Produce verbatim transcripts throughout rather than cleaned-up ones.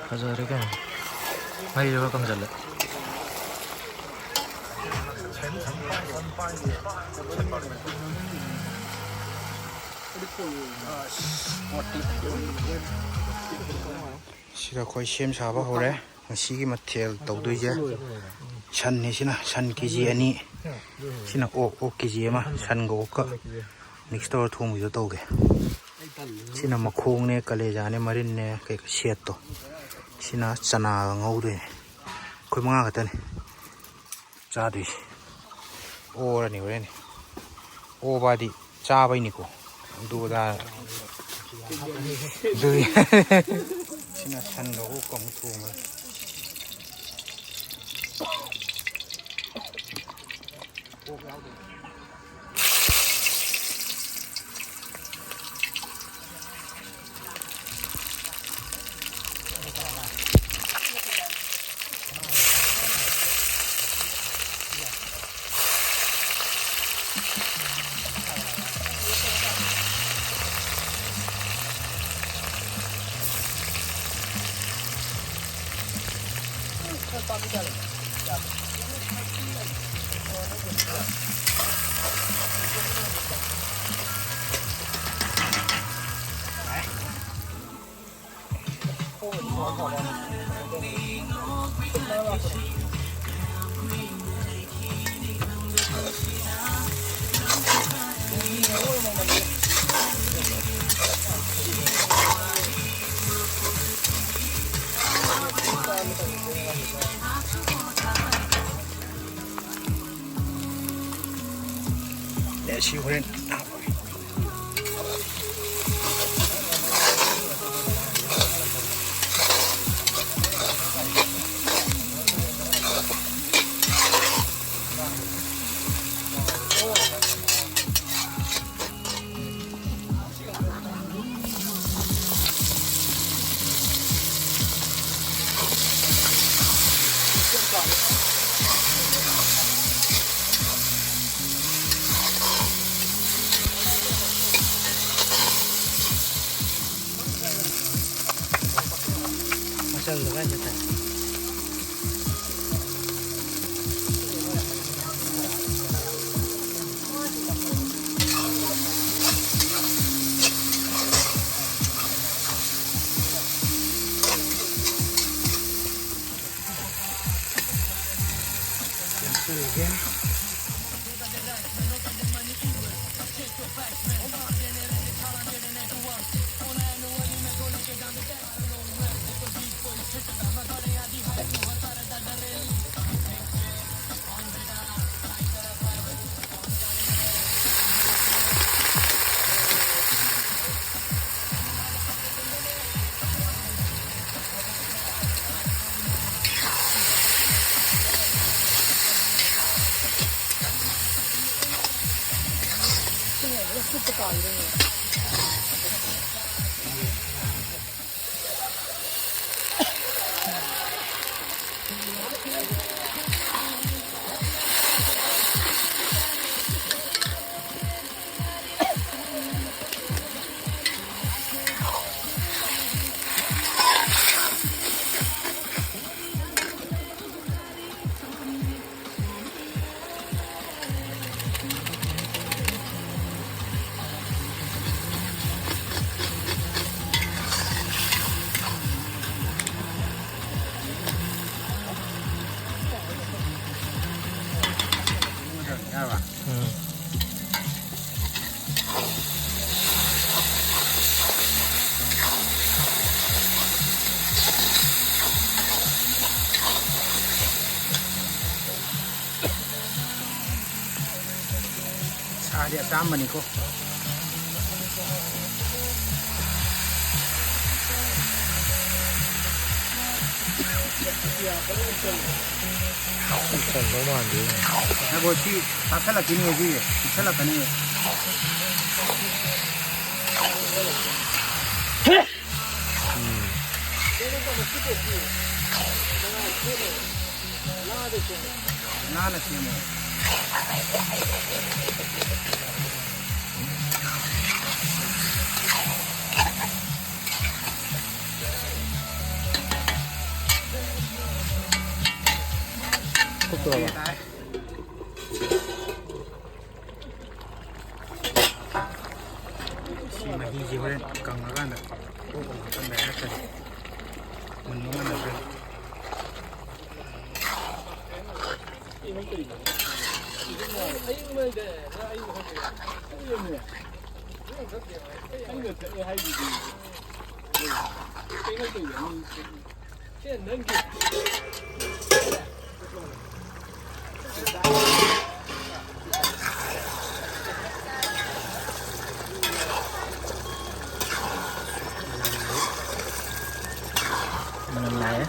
ꯐꯖꯔꯦ ꯀꯩꯅꯣ꯫ ꯃꯩꯁꯨ ꯈꯔ ꯀꯪꯁꯤꯜꯂꯦ꯫ ꯁꯤꯗ ꯑꯩꯈꯣꯏ ꯁꯦꯝ ꯁꯥꯕ ꯍꯧꯔꯦ꯫ ꯉꯁꯤꯒꯤ ꯃꯊꯦꯜ ꯇꯧꯗꯣꯏꯁꯦ ꯁꯟꯅꯤ꯫ ꯁꯤꯅ ꯁꯟ ꯀꯦ ꯖꯤ ꯑꯅꯤ, ꯁꯤꯅ ꯑꯣꯛ, ꯑꯣꯛ ꯀꯦ ꯖꯤ ꯑꯃ, ꯁꯟꯒ ꯑꯣꯛꯀ ꯃꯤꯛꯁ ꯇꯧꯔ ꯊꯣꯡꯕꯤꯗꯣ ꯇꯧꯒꯦ꯫ ꯁꯤꯅ ꯃꯈꯣꯡꯅꯦ, ꯀꯂꯦꯖꯥꯅꯦ, ꯃꯔꯤꯟꯅꯦ, ꯀꯩ ꯁꯦꯠꯇꯣ꯫ ꯁꯤꯅ ꯆꯅꯥꯒ ꯉꯧꯗꯣꯏꯅꯦ꯫ ꯑꯩꯈꯣꯏ ꯃꯉꯥ ꯈꯛꯇꯅꯤ ꯆꯥꯗꯣꯏꯁꯦ꯫ ꯑꯣꯔꯅꯤ ꯍꯣꯔꯦꯟ꯫ ꯑꯣꯕꯗꯤ ꯆꯥꯕꯩꯅꯤꯀꯣ꯫ ꯑꯗꯨ ꯑꯗꯥ꯫ ꯑꯗꯨꯒꯤ꯫ ꯁꯤꯅ ꯁꯟꯒ ꯑꯣꯛꯀ ꯑꯃꯨꯛ ꯊꯣꯡꯉꯦ꯫ ꯑꯦ, ꯁꯤ ꯍꯣꯔꯦꯟ ꯍꯥꯞꯄꯒꯦ꯫ ꯆꯜꯂꯒ ꯍꯥꯏꯒꯦ ꯇꯥꯏ꯫ ꯎꯝ꯫ ꯁꯥꯗꯤ ꯑꯆꯥꯝꯕꯅꯤꯀꯣ꯫ ꯆꯟꯗꯧ ꯃꯥꯟꯗꯦ꯫ ꯉꯥꯏꯈꯣ, ꯁꯤ ꯆꯥꯁꯜꯂꯛꯈꯤꯅꯤ, ꯁꯤ ꯆꯤꯛꯁꯜꯂꯛꯀꯅꯤ꯫ ꯎꯝ꯫ ꯉꯥꯅ ꯁꯦꯝꯃꯣ꯫ ꯁꯤ ꯃꯍꯤꯁꯦ ꯍꯣꯔꯦꯟ ꯀꯪꯉꯀꯥꯟꯗ ꯀꯣꯛ ꯉꯥꯛꯇꯪ ꯂꯩꯔ ꯅꯠꯇ꯭ꯔꯗꯤ ꯃꯨꯟꯕ ꯉꯝꯃꯛꯇ꯭ꯔꯦ꯫ ꯃꯅꯝ ꯂꯥꯛꯑꯦ꯫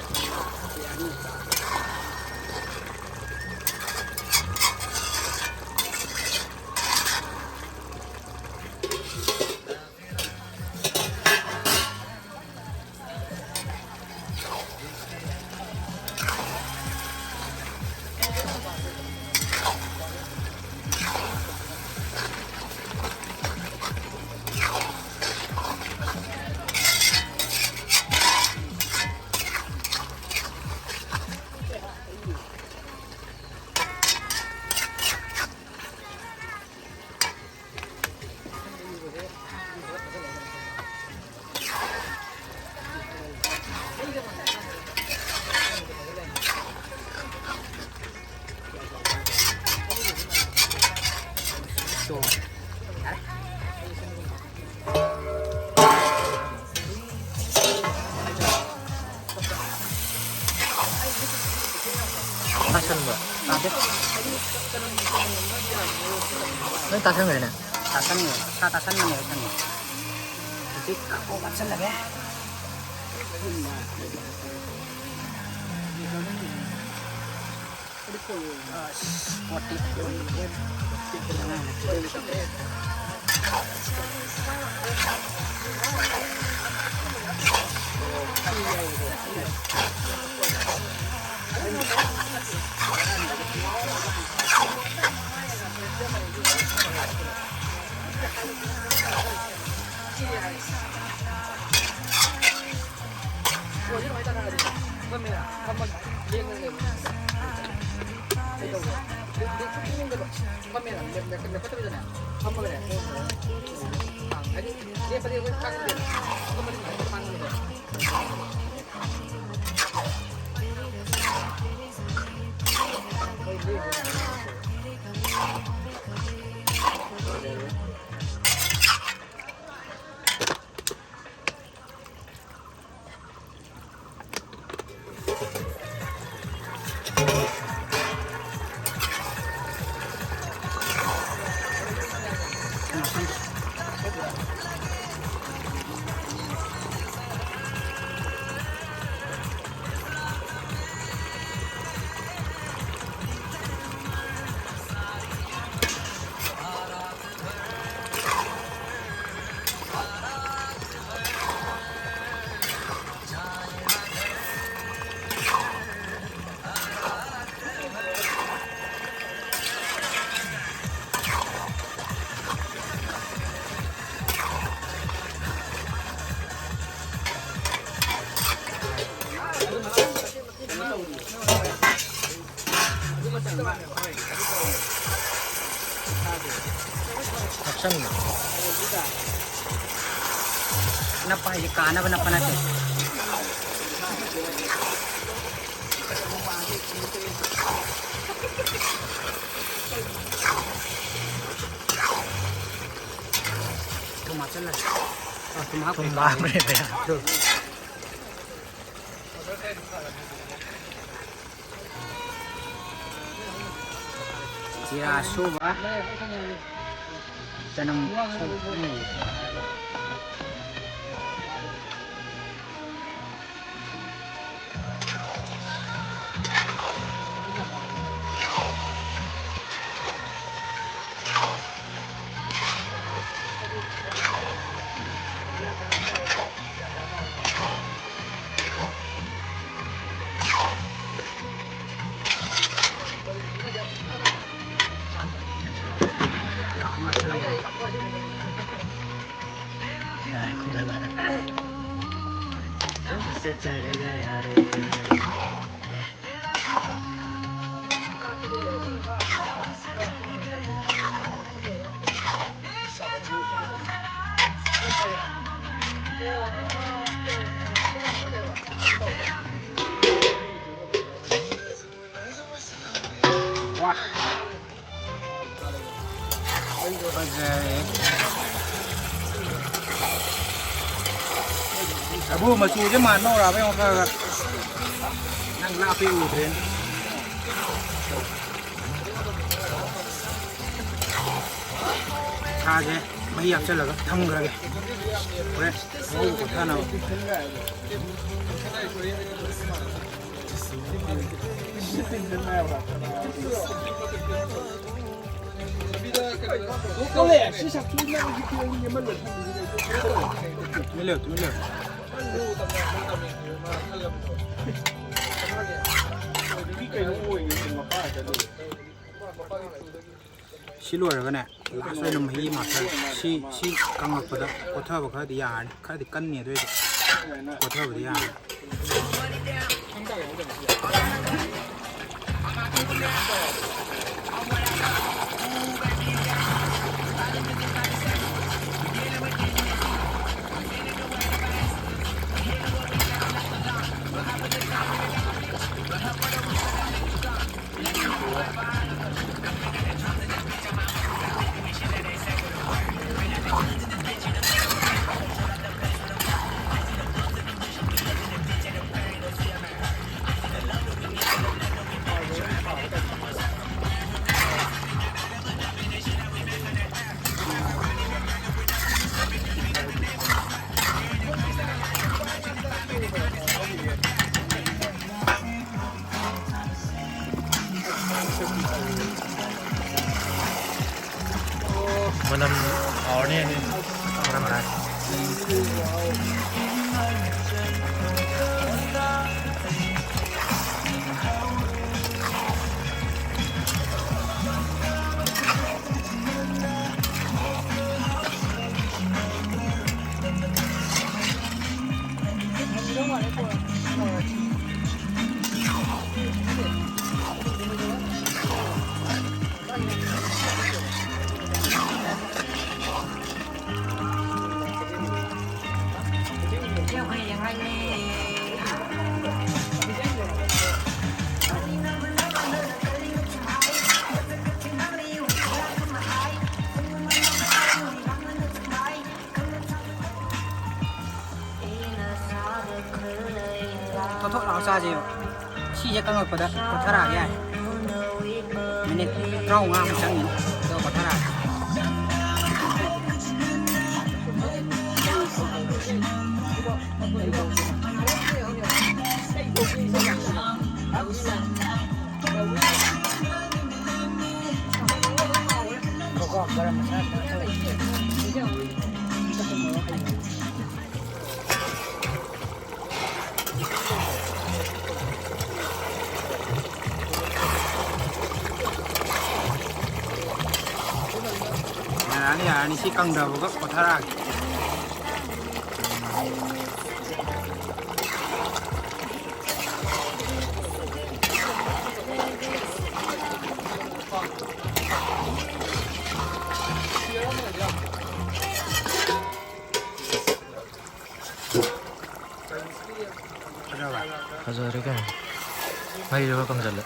ꯇꯥꯁꯟꯕ꯭ꯔꯣ? ꯇꯥꯗꯦ꯫ ꯂꯣꯏ ꯇꯥꯁꯟꯈ꯭ꯔꯦꯅꯦ? ꯇꯥꯁꯟꯈ꯭ꯔꯦ꯫ ꯁꯥ ꯇꯥꯁꯟꯕꯅꯦꯕ ꯈꯪꯉꯦ꯫ ꯍꯧꯖꯤꯛ ꯀꯥꯡꯍꯧ ꯍꯥꯞꯆꯜꯂꯒꯦ꯫ ꯀꯩꯗꯧꯒꯦ? ꯂꯦꯞ-, ꯂꯦꯞ-, ꯂꯦꯞ-, ꯂꯦꯞ-, ꯐꯝꯃꯦꯅ, ꯂꯦꯞ-, ꯂꯦꯞ-, ꯂꯦꯞꯈꯠꯇꯕꯤꯗꯅꯦ, ꯐꯝꯃꯒꯅꯦ, ꯍꯥꯏꯗꯤ, ꯂꯦꯞꯄꯗꯤ ꯑꯩꯈꯣꯏ ꯈꯥꯡꯉꯤꯗꯅ, ꯐꯝꯃꯗꯤ ꯀꯃꯥꯏꯅ ꯈꯥꯡꯉꯤꯗꯅ? ꯅꯞꯁꯟꯕ꯫ ꯅꯞꯄ ꯍꯥꯏꯁꯦ ꯀꯥꯅꯕ ꯅꯞꯄ ꯅꯠꯇꯦ꯫ ꯊꯨꯝ ꯍꯥꯞꯆꯜꯂꯁꯤ꯫ ꯑ, ꯊꯨꯝ ꯍꯥꯞꯈ꯭ꯔꯦ꯫ ꯊꯨꯝ ꯍꯥꯞꯈ꯭ꯔꯦ ꯚꯩꯌꯥ꯫ ꯖꯤꯔꯥ ꯁꯨꯕ, ꯆꯅꯝ ꯁꯨꯕ꯫ ꯐꯖꯔꯦ꯫ ꯑꯕꯨ, ꯃꯆꯨꯁꯦ ꯃꯥꯟꯕ ꯍꯧꯔꯛꯑꯕ ꯌꯦꯡꯉꯣ ꯈꯔ ꯈꯔ꯫ ꯅꯪ ꯂꯥꯞꯄꯤ ꯎꯗ꯭ꯔꯦꯅꯦ꯫ ꯁꯥꯁꯦ ꯃꯍꯤ ꯍꯥꯞꯆꯤꯜꯂꯒ ꯊꯝꯈ꯭ꯔꯒꯦ꯫ ꯍꯣꯔꯦꯟ ꯉꯧꯕ ꯈꯣꯠꯊꯅꯕ꯫ ꯇꯨꯃꯤꯟ ꯂꯩꯌꯨ, ꯇꯨꯃꯤꯟ ꯂꯩꯌꯨ꯫ ꯁꯤ ꯂꯣꯏꯔꯒꯅꯦ, ꯂꯥꯁ ꯑꯣꯏꯅ ꯃꯍꯤ ꯑꯃ ꯍꯥꯞꯆꯔꯒꯦ꯫ ꯁꯤ, ꯁꯤ ꯀꯪꯉꯛꯄꯗ ꯀꯣꯊꯕ ꯈꯔꯗꯤ ꯌꯥꯔꯅꯤ, ꯈꯔꯗꯤ ꯀꯟꯅꯤ, ꯑꯗꯨ ꯑꯣꯏꯔꯁꯨ ꯀꯣꯊꯕꯗꯤ ꯌꯥꯔꯅꯤ꯫ ꯃꯅꯝ ꯍꯥꯎꯔꯅꯤ꯫ ꯃꯅꯝ ꯍꯥꯏ꯫ ꯊꯣꯠ ꯊꯣꯠ ꯂꯥꯎ ꯆꯥꯁꯦꯕ꯫ ꯁꯤꯁꯦ ꯀꯪꯉꯛꯄꯗ ꯀꯣꯊꯔꯛꯑꯒꯦ ꯌꯥꯔꯦ꯫ ꯃꯤꯅꯤꯠ ꯇꯔꯥꯃꯉꯥꯃꯨꯛ ꯆꯪꯉꯤ꯫ ꯑꯗꯨꯒ ꯀꯣꯊꯔꯛꯑꯒꯦ꯫ ꯌꯥꯔꯅꯤ, ꯌꯥꯔꯅꯤ꯫ ꯁꯤ ꯀꯪꯗꯕꯒ ꯀꯣꯊꯔꯛꯑꯒꯦ꯫ ꯐꯖꯔꯦ ꯀꯩꯅꯣ꯫ ꯃꯩꯁꯨ ꯈꯔ ꯀꯝꯁꯤꯜꯂꯦ꯫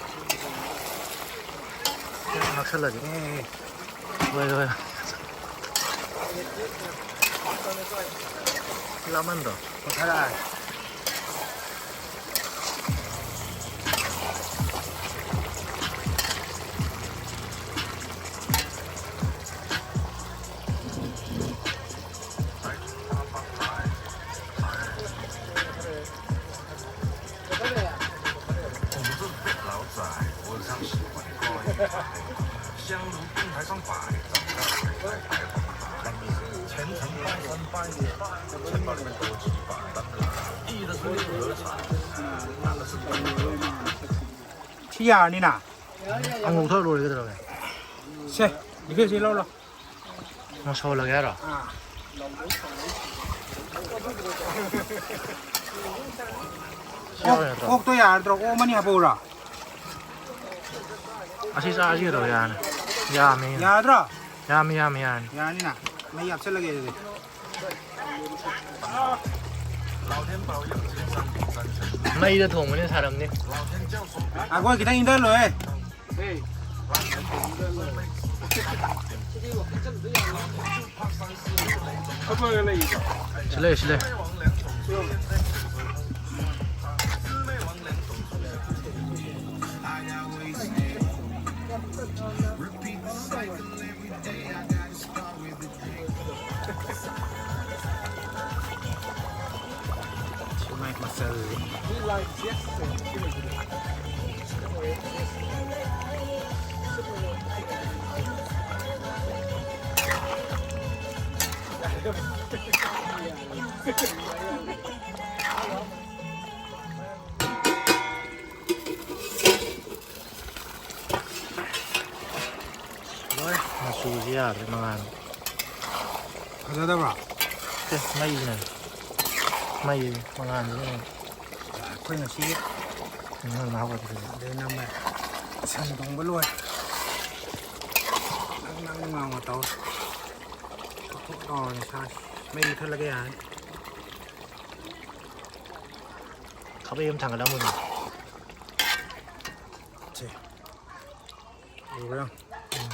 ꯅꯛꯁꯜꯂꯗꯤ꯫ ꯍꯣꯏ, ꯍꯣꯏ꯫ ꯂꯥꯞꯃꯟꯗ꯭ꯔꯣ? ꯀꯨꯝꯊꯔꯛꯑꯒꯦ꯫ ꯁꯤ ꯌꯥꯔꯅꯤꯅ? ꯑꯃꯨꯛ ꯊꯣꯛ ꯂꯣꯏꯔꯦ ꯀꯩꯗꯧꯔꯒꯦ? ꯁꯦ, ꯗꯤꯐꯦꯟꯁꯤ ꯂꯧ ꯂꯥꯎ꯫ ꯑꯃꯨꯛ ꯁꯧꯍꯜꯂꯒꯦ ꯍꯥꯏꯔꯣ? ꯑꯥ꯫ ꯁꯤ ꯌꯥꯎꯔꯦ ꯅꯠꯇ꯭ꯔꯣ? ꯑꯣꯛꯇꯣ ꯌꯥꯔꯗ꯭ꯔꯣ? ꯑꯣꯛ ꯑꯃꯅꯤ ꯍꯥꯞꯄꯛꯎꯔꯣ? ꯑꯁꯤ ꯆꯥꯔꯁꯤ ꯀꯩꯗꯧꯔꯒꯦ? ꯌꯥꯔꯅꯤ꯫ ꯌꯥꯝꯃꯤ꯫ ꯌꯥꯔꯗ꯭ꯔꯣ? ꯌꯥꯝꯃꯤ, ꯌꯥꯝꯃꯤ, ꯌꯥꯔꯅꯤ꯫ ꯌꯥꯔꯅꯤꯅ? ꯃꯍꯤ ꯍꯥꯞꯆꯜꯂꯒꯦ ꯑꯗꯨꯗꯤ꯫ ꯃꯩꯗ ꯊꯣꯡꯕꯅꯤꯅ ꯁꯥꯔꯝꯅꯤ꯫ ꯑꯩꯈꯣꯏ ꯈꯤꯇꯪ ꯏꯪꯊꯍꯜꯂꯣꯍꯦ꯫ ꯁꯤ ꯂꯩ, ꯁꯤ ꯂꯩ꯫ ꯃꯥꯏ ꯃꯆꯜ꯫ ꯂꯣꯏꯔꯦ, ꯃꯆꯨꯁꯤ ꯌꯥꯗ꯭ꯔꯦ, ꯃꯉꯥꯜ꯫ ꯐꯖꯗꯕ꯭ꯔꯣ? ꯑꯦ, ꯃꯩꯁꯤꯅ, ꯃꯩ ꯃꯉꯥꯜꯁꯤꯅ꯫ ꯑꯩꯈꯣꯏ ꯉꯁꯤ ꯉꯟꯅ ꯍꯧꯒꯠꯄꯁꯤꯗꯤ꯫ ꯑꯗꯩ ꯅꯝꯃꯦ꯫ ꯁꯟ ꯊꯣꯡꯕ ꯂꯣꯏꯔꯦ꯫ ꯅꯪ ꯅꯪ ꯂꯥꯎꯅ ꯇꯧꯔꯦ꯫ ꯊꯣꯛ ꯊꯣꯛ ꯂꯥꯎꯔꯦ ꯁꯥꯁꯤ꯫ ꯃꯩ ꯃꯨꯊꯠꯂꯒꯦ ꯌꯥꯔꯅꯤ꯫ ꯈꯥꯕꯩ ꯑꯃ ꯊꯥꯡꯒꯠꯂꯝꯃꯣꯅꯦ꯫ ꯁꯦ꯫ ꯎꯕ꯭ꯔꯥ? ꯎꯝ꯫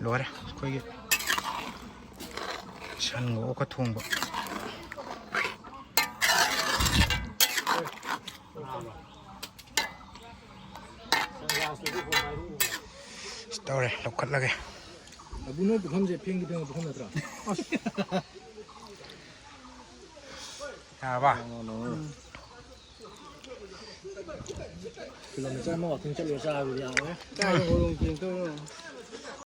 ꯂꯣꯏꯔꯦ ꯑꯩꯈꯣꯏꯒꯤ ꯁꯟꯒ ꯑꯣꯛꯀ ꯊꯣꯡꯕ꯫ ꯇꯧꯔꯦ, ꯂꯧꯈꯠꯂꯒꯦ꯫ ꯑꯕꯨ, ꯅꯣꯏ ꯄꯨꯈꯝꯁꯦ ꯐꯦꯡꯗꯤ ꯐꯦꯡꯕ ꯄꯨꯈꯝ ꯅꯠꯇ꯭ꯔꯥ? ꯌꯥꯔꯕ? ꯀꯤꯂꯣꯃꯤꯇꯔ ꯑꯃ ꯋꯥꯀꯤꯡ ꯆꯠꯂꯨꯔ ꯆꯥꯕꯗꯤ ꯌꯥꯔꯣꯏ꯫ ꯀꯥꯏꯗ ꯍꯣꯂꯣꯡ ꯆꯦꯟ ꯇꯧꯔꯣ?